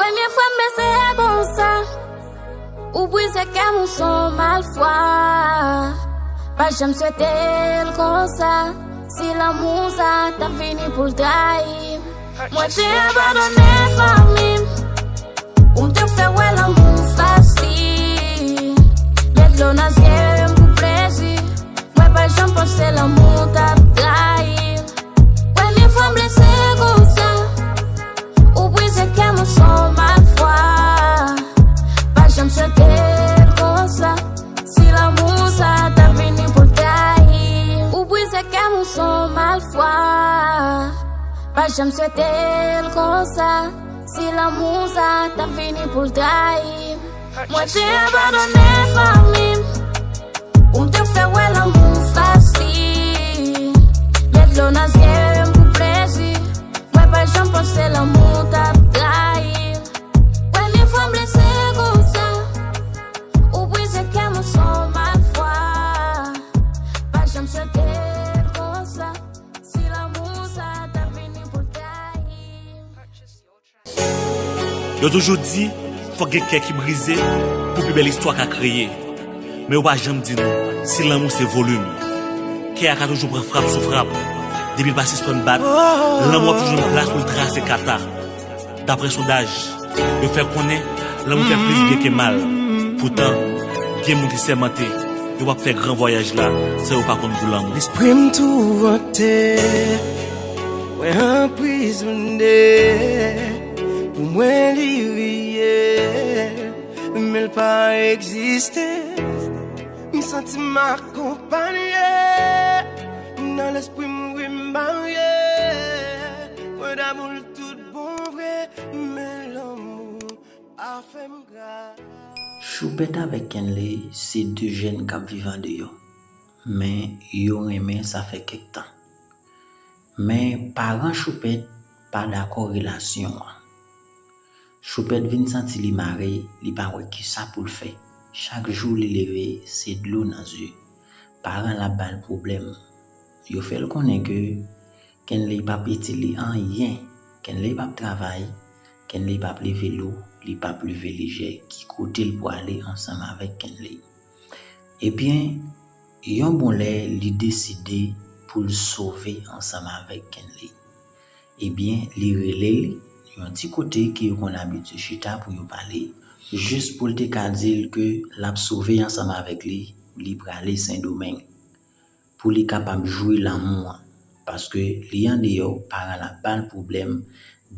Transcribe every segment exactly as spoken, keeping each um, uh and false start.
Premye fwa m blese konsa, ou brize kè m, ou se yon malfwa. Pa janm swete l konsa, si lanmou sa t ap vini pou l trayi m. Mwen te abandone fanmi m, pou m te fè wè lanmou fasil. Met dlo nan zye m pou plezi. Mwen pa janm panse lanmou t ap trayi m. Premye fwa m blese konsa, ou brize kè m, ou se yon malfwa. Pa janm swete l konsa, si lanmou sa t ap vini pou l trayi m. Ou brize kè m, ou se yon malfwa. Pa janm swete l konsa, si lanmou sa t ap vini pou l trayi m. Mwen te abandone fanmi m, pou m te fè wè lanmou fasil. Met dlo nan zye m pou plezi. Mwen pa janm panse lanmou t ap trayi m. Premye fwa m blese konsa, ou brize kè m, ou se yon malfwa. Pa janm swete l konsa, si lanmou sa t ap vini pou l trayi m. Yo toujou di, fòk gen kè ki brize pou pi bèl istwa ka kreye. Men yo pa janm di nou si lanmou se volim. Kè a ka toujou pran frap sou frap. Depi l pa sispann bat, lanmou ap toujou jwenn plas pou l trase kata. Daprè sondaj, yo fè konnen lanmou fè plis byen ke mal. Poutan, gen moun ki sèmante yo p ap fè gran vwayaj la san yo pa konn gou lanmou. Lespri m tourante, mwen anprizone, pou mwen li reyèl, men l pa egziste. M santi m akonpanye, nan lespri m wi m marye. Mwen damou l tout bon vre, men lanmou pa fè m gras. Choupèt avèk Kenley se de jèn k ap viv andeyò, men yo renmen sa fè kèk tan. Men paran Choupèt pa dakò relasyon an. Choupèt vin santi li mare, li pa wè kisa pou l fè. Chak jou li leve, se dlo nan zye. Paran l ap ba l pwoblèm. Yo fè l konnen ke Kenley p ap itil li anyen. Kenley p ap travay, Kenley p ap leve lo, li p ap leve lejè. Ki kote l pwale ansanm avèk Kenley? Ebyen, yon bon lè, li deside pou l sove ansanm avèk Kenley. Ebyen, li rele l yon ti kote ke yo konn abitye chita pou yo pale, jis pou l te ka di l ke l ap sove ansanm avèk li, li prale Sendomeng. Pou li kapab jwi lanmou an. Paske li andeyò, paran l ap ba l pwoblèm,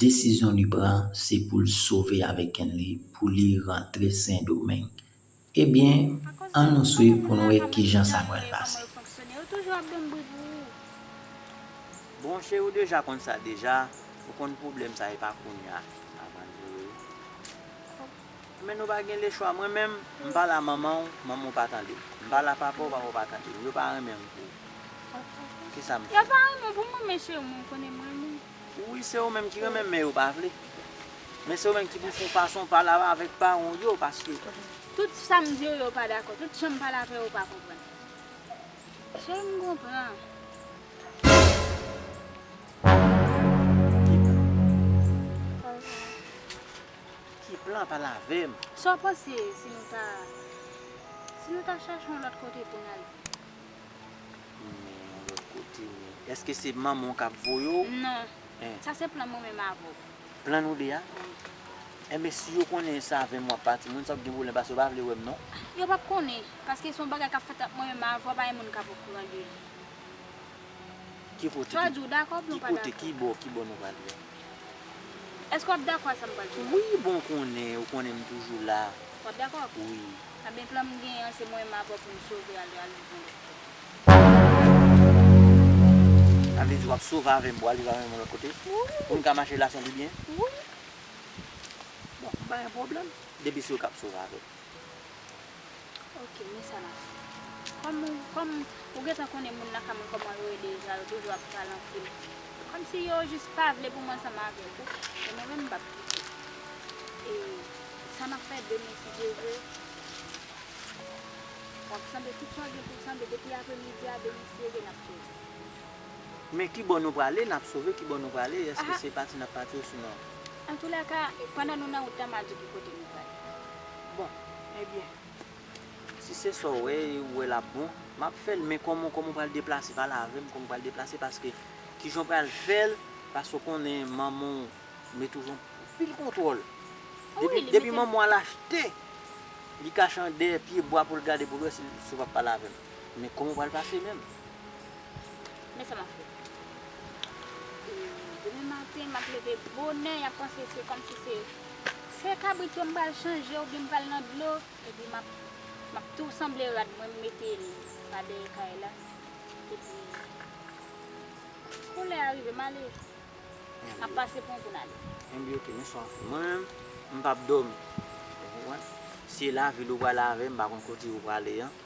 desizyon li pran, se pou l sove avèk Kenley, pou li rantre Sendomeng. Ebyen, ann nou swiv pou n wè kijan sa pral pase. Yo toujou ap ban m bri pou ou. Bon, cheri, ou deja konn sa deja. Ou konn pwoblèm sa, e pa kounye a. Avan l vre. Men nou pa gen lechwa. Mwen menm, m pale a manman w, manman w pa tande m. M pale a papa w, papa w pa tande m. Yo pa renmen m pou ou. Kisa m fè? Yo pa renmen w pou mwen, men cheri, mwen konnen m renmen w. Wi, se ou menm ki renmen m, men yo pa vle. Men se ou menm ki pou fè yon fason pale avèk paran w yo, paske tout sa m di yo, yo pa dakò. Tout jan m pale avè yo, yo pa konprann. Cheri, m konprann. Ki plan? Ki plan? Pale avè m. Sa w panse si nou ta, si nou ta chache yon lòt kote pou n al viv? Men yon lòt kote, men èske se manman w k ap voye w? Non. Sa se plan mwen menm avè w. Plan nou de a? Wi. Enben, si yo konnen se avè m w ap pati, moun sa ap gen pwoblèm, paske yo pa vle wè m, non. Yo p ap konnen, paske se yon bagay k ap fèt ant mwen menm avè w, pa gen moun k ap okouran de li. Ki kote? Swa di w dakò oubyen w pa dakò. Ki kote, ki bò, ki bò nou prale a? Èske w ap dakò a sa m pral di w la? Wi, bon, w konnen, ou konnen m toujou la. W ap dakò? Wi. Enben, plan m genyen an, se mwen menm avè w pou n sove al, al viv yon lòt kote. Sa vle di w ap sove avè m pou al viv avè m yon lòt kote? Wi. Pou n ka mache la san pi byen? Wi. Bon, pa gen pwoblèm. Depi se ou k ap sove avè m. Ok, men sa n ap fè. Kòm, kòm ou gentan konnen moun lakay mwen kòman yo ye deja, yo toujou ap pale anpil. Kòmsi yo jis pa vle pou m ansanm avè w tou, men mwen menm m p ap kite. E sa n ap fè demen, si Dye vle, w ap sanble tout sa w gen pou w sanble depi apremidi a, demen si Dye vle n ap sove. Men ki bò nou prale, n ap sove, ki bò nou prale, èske se pati n ap pati osinon? Antoulèka, pandan nou nan wout la, m a di w ki kote nou prale. Bon, ebyen, si se sa w wè, e w wè l ap bon, m ap fè l, men kòman, kòman w pral deplase, pale avè m, kòman w pral deplase, paske kijan w pral fè l, paske w konnen manman w mete w sou anpil kontwòl. Wi, depi, li depi mete m manman w al achte, li kache andèyè pye bwa pou l gade pou l wè si, si w p ap pale avè m. Men kòman w pral pase menm? Men sa m ap fè. E, demen maten, m ap leve bonè, y ap panse se kòmsi se, se kabrit yo m pral chanje oubyen m pral nan dlo, epi m ap, m ap tou sanble rad mwen, m mete l pa dèyè kay la. Epi, kou lè a rive, m ale. M ap pase pran pou n ale. Enben, oke, men sa w ap fè. Mwen menm, m p ap dòmi. Ou konprann? Si e lavil ou prale avè m, m pa konn kote ou prale an.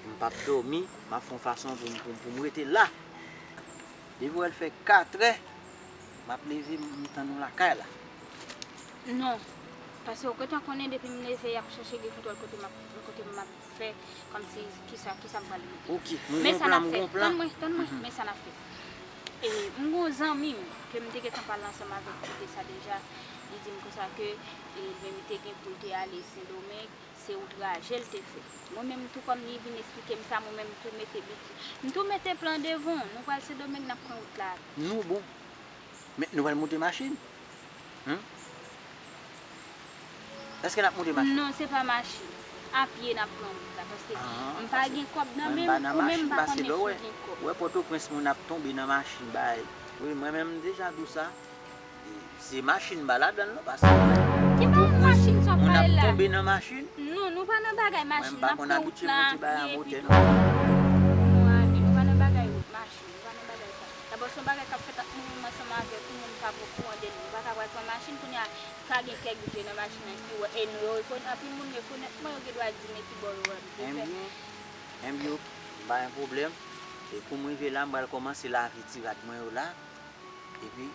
M p ap dòmi, m ap fè yon fason pou m, pou m, pou m rete la. Depi w wè l fè katrè, m ap leve, m tann ou lakay la. Non, paske ou gentan konnen depi m leve, y ap chèche gen kontwòl kote m ap, kote m ap fè, kòmsi kisa, kisa m pral mete. Oke, m gon plan, m gon plan. Tann mwen, tann mwen, men sa n ap fè. E, m gon zanmi m, ke m te gentan pale ansanm avèk li de sa deja, li di m konsa ke, e, men li te gen pou l te ale Sendomeng, se yon traje l te fè. Mwen menm tou kòm li vin esplike m sa, mwen menm m tou mete bit-, m tou mete plan devan, nou pral Sendomeng, n ap pran wout la. Nou bon. Men nou pral monte machin? Humm? Èske n ap monte machin? Non, se pa machin. A pye n ap pran wout la, paske m pa gen kòb nan men m, ou menm m pa konnen si w gen kòb. Wè, Pòtoprens moun ap tonbe nan machin, bay. Wi, mwen menm m deja di w sa. Se machin m pa ladan l non, paske ki pa yon machin sa w ap pale la? Moun ap tonbe nan machin. Non, nou pa nan bagay machin, n ap pran wout la a pye pito. Non, Abi, nou pa nan bagay wout machin, nou pa nan bagay sa. Dabò, se yon bagay k ap fèt ant mwen menm ansanm avèk ou, moun pa okouran de li. Nou pa ka pral pran machin, kounye a, ka gen kèk biten nan machin nan ki wè, e nou yo rekonèt, anpil moun rekonèt mwen, yo gen dwa di, men ki bò yo wè m te fè. Enbyen, enbyen, oke, m pa gen pwoblèm. E kou m rive la, m pral kòmanse lave ti rad mwen yo la. Epi,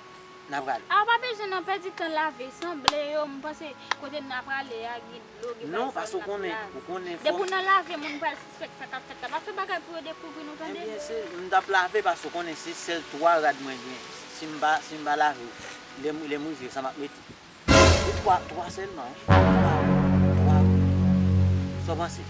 n a prale. A, w pa bezwen nan pèdi tan lave, sanble yo, m panse kote n a prale a, gen dlo, gen bagay sa, n ap lave. Non, paske w konnen, w konnen fò. Depi w nan lave, moun pral sispèk sa k ap fèt la. Pa fè bagay pou yo dekouvri nou, tande? Ebyen, se, m t ap lave, paske w konnen se sèl twa rad mwen gen. Si m pa, si m pa lave, lè m, lè m rive, sa m ap mete? Se twa, twa sèlman, wi. Twa, twa. Sa w panse?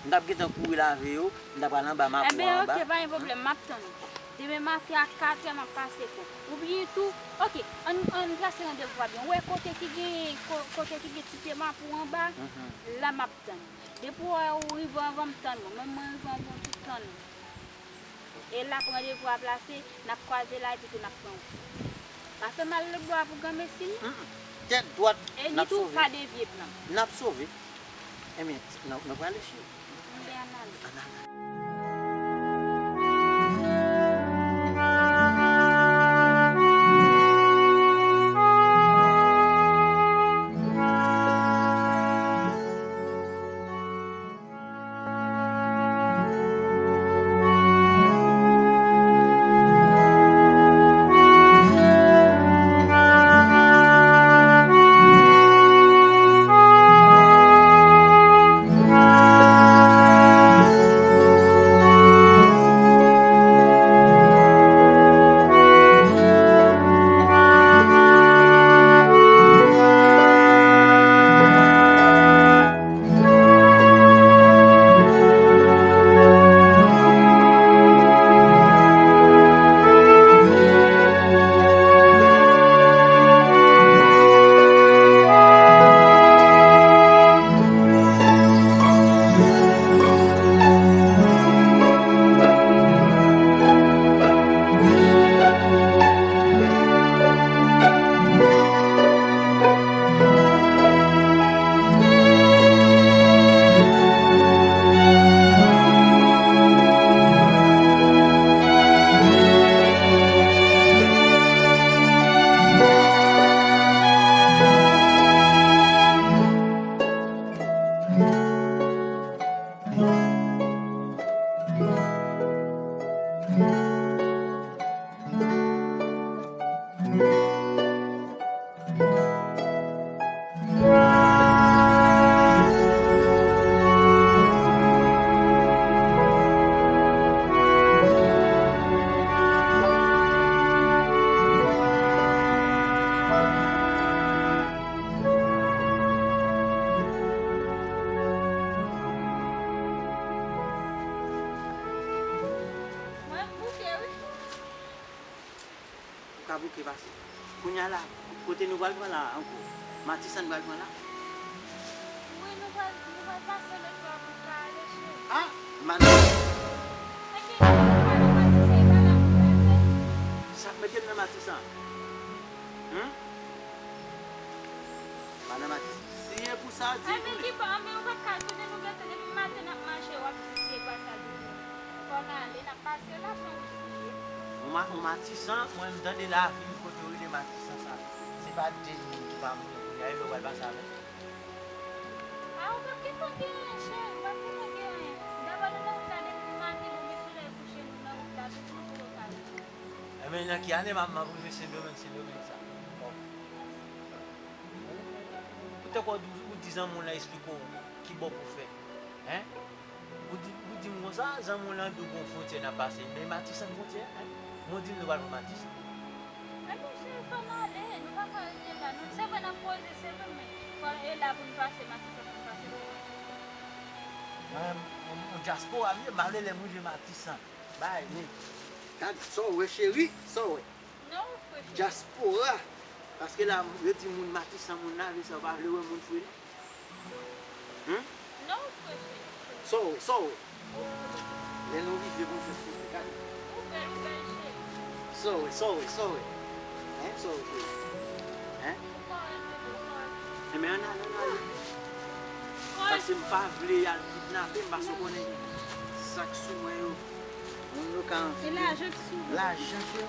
M t ap gentan kouri lave yo, m ta pral anba, m ap pran anba. Enben, oke, pa gen pwoblèm, m ap tann ou. Demen maten a katrè, m ap pase kon. Oubyen tou, oke, ann, ann plase randevou a byen. Ou wè kote ki gen, ko-, kote ki gen ti pye mapou anba, la m ap tann ou. Depi w wè ou rive anvan m, tann mwen. Mwen, mwen rive anvan w tou, tann mwen. E la pou randevou a plase, n ap kwaze la epi tou n ap pran wout. Pa fè mal lòtbò a pou granmesi, non. Tèt dwat, n ap sove. E ni tou, pa devye plan. N ap sove. Enben, nou, nou prale, cheri. Ann ale. Ann ale. Ok, pase. Kounye a la, kote nou pral pran la ankò? Matisan nou pral pran la? Wi, nou pral, nou pral pase lòt bò pou n ka ale, cheri. Ah, madan. Enben, nou pral nan Matisan, e pa la pou n pase. Sa k mete m nan Matisan? Hmm? Madan Matisan, si e pou sa, di Enben, ki pa, enben, ou pa t ka konnen nou gentan depi maten n ap mache, w ap di si e pa sa, di. Fò n ale, n ap pase la, san ou di. Yon ma-, yon Matisan, mwen m tande lavil kote yo rele Matisan sa. Se pa de moun ki pa mouri kounye a, e lè w pral pase avè l. A, ou p ap gentan gen anyen, cheri, ou p ap gentan gen anyen. Dabò, nou nan wout la depi maten, bon, men solèy kouche, nou nan wout la, tout moun sou wout la. Enben, nan ki ane m ap, m ap rive Sendomeng, Sendomeng sa? Bon. Poutèt ou, ou di zanmi w lan eksplike w ki bò pou fè. Hein? Ou di, ou di m konsa, zanmi w lan di w gon fwontyè n ap pase. Men Matisan fwontyè, hein? Men w di m nou pral pran Matisan. Enben, cheri, fò n ale, nou pa ka rete la, non. Se vre, n ap koze, se vre, men fò e la pou n pase, Matisan pou n pase. Mwen, yon, yon dyaspora m ye, m ale lè m rive Matisan. Bay, men, gad, sa w wè, cheri, sa w wè. Non, ou fre, cheri. Dyaspora. Paske la, yo di moun Matisan, moun lave sa, yo pa vle wè moun fre, non. Hmm? Non, ou fre, cheri. Sa w wè, sa w wè. Lè nou rive, bon, se fou, gade. Ou bèl, ou bèl, cheri. Sa w wè, sa w wè, sa w wè. Hein, sa w wè, cheri. Hein? Ou kòrèk, bebe, ou kòrèk. Enben, ann ale, ann ale. Paske m pa vle y al kidnape m, paske w konnen sa k sou mwen yo. Moun yo ka anvi. E lajan k sou mwen. Lajan, cheri.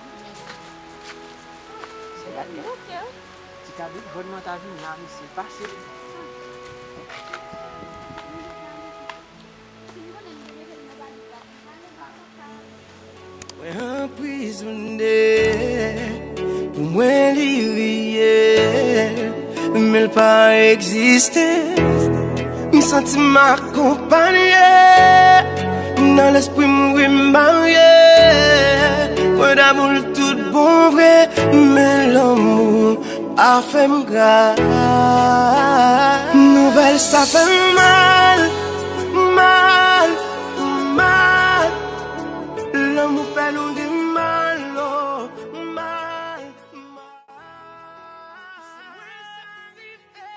Se la, Ok. Ti kabrit, jwenn mwen ta vin la, mesye. Pase. Mwen anprizone pou mwen li reyèl, men l pa egziste. M santi m akonpanye nan lespri m wi m marye. Mwen damou l tout bon vre, men lanmou pa fè m gra. Nouvèl sa fè m mal, mal, mal. Lanmou fè nou gen mal, oh, mal, mal. Si mwen sa rive,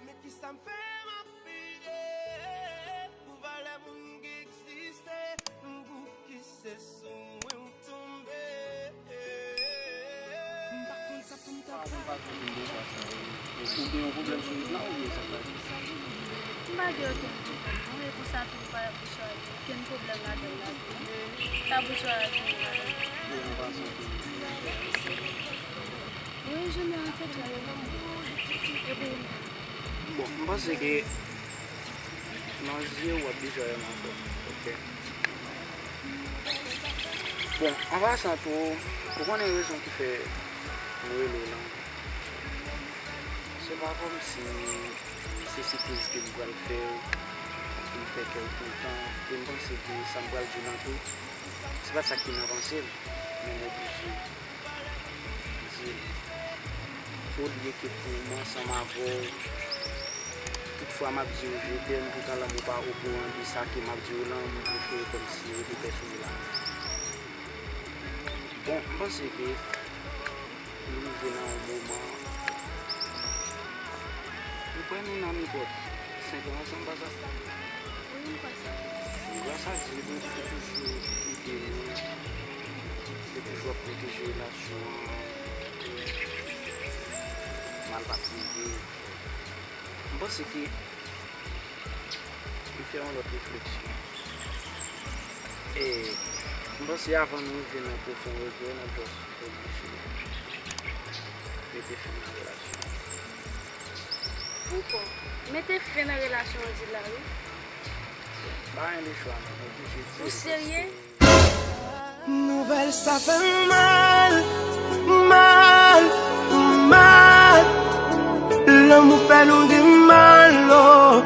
men kisa m fè m ap pide pou valè moun ki egziste, pou ki se sou mwen w tonbe. M pa konn sa pou m ta fè. Ou gen yon pwoblèm sou wout la oubyen sa k pase? M pa gen okenn pwoblèm non, e konsa tou m pa Bouchwa gen okenn pwoblèm ladan l la tou. Sa Bouchwa gen la. Bon, an pasan tou. Wi, jounen an se trè. E pou ou menm? Bon, m panse ke nan zye w ap bezwen wè m ankò. Ok. Bon, an pasan tou, ou konnen rezon ki fè m rele w lan. Se pa kòmsi se sipriz ke m pral fè w pou m fè kè w kontan, e m panse ke sa m pral di w lan tou, se pa sa ki nan panse m, men m oblije di l. Olye ke pou m ansanm avè w, tout fwa m ap di w je t'aime, poutan lanmou pa okouran de sa ke m ap di w lan, m prefere kòmsi rete pèsonèl avè w. Bon, m panse ke nou rive nan yon moman, m kwè nou nan nenpòt senk an ansanm, pa sa? Wi, m kwè sa. Gras a Dye, Bondye te toujou ede nou, te toujou ap pwoteje relasyon an, mal pa t rive. M panse ke m fè yon lòt refleksyon. E m panse avan nou rive nan pwofon regrè, n ap just oblije mete fen nan relasyon an. Poukò? Mete fen nan relasyon an di la, wi. Pa gen lechwa non, m oblije di l. Ou serye? Nouvèl sa fè m mal, mal, mal. Lanmou fè nou gen mal, oh,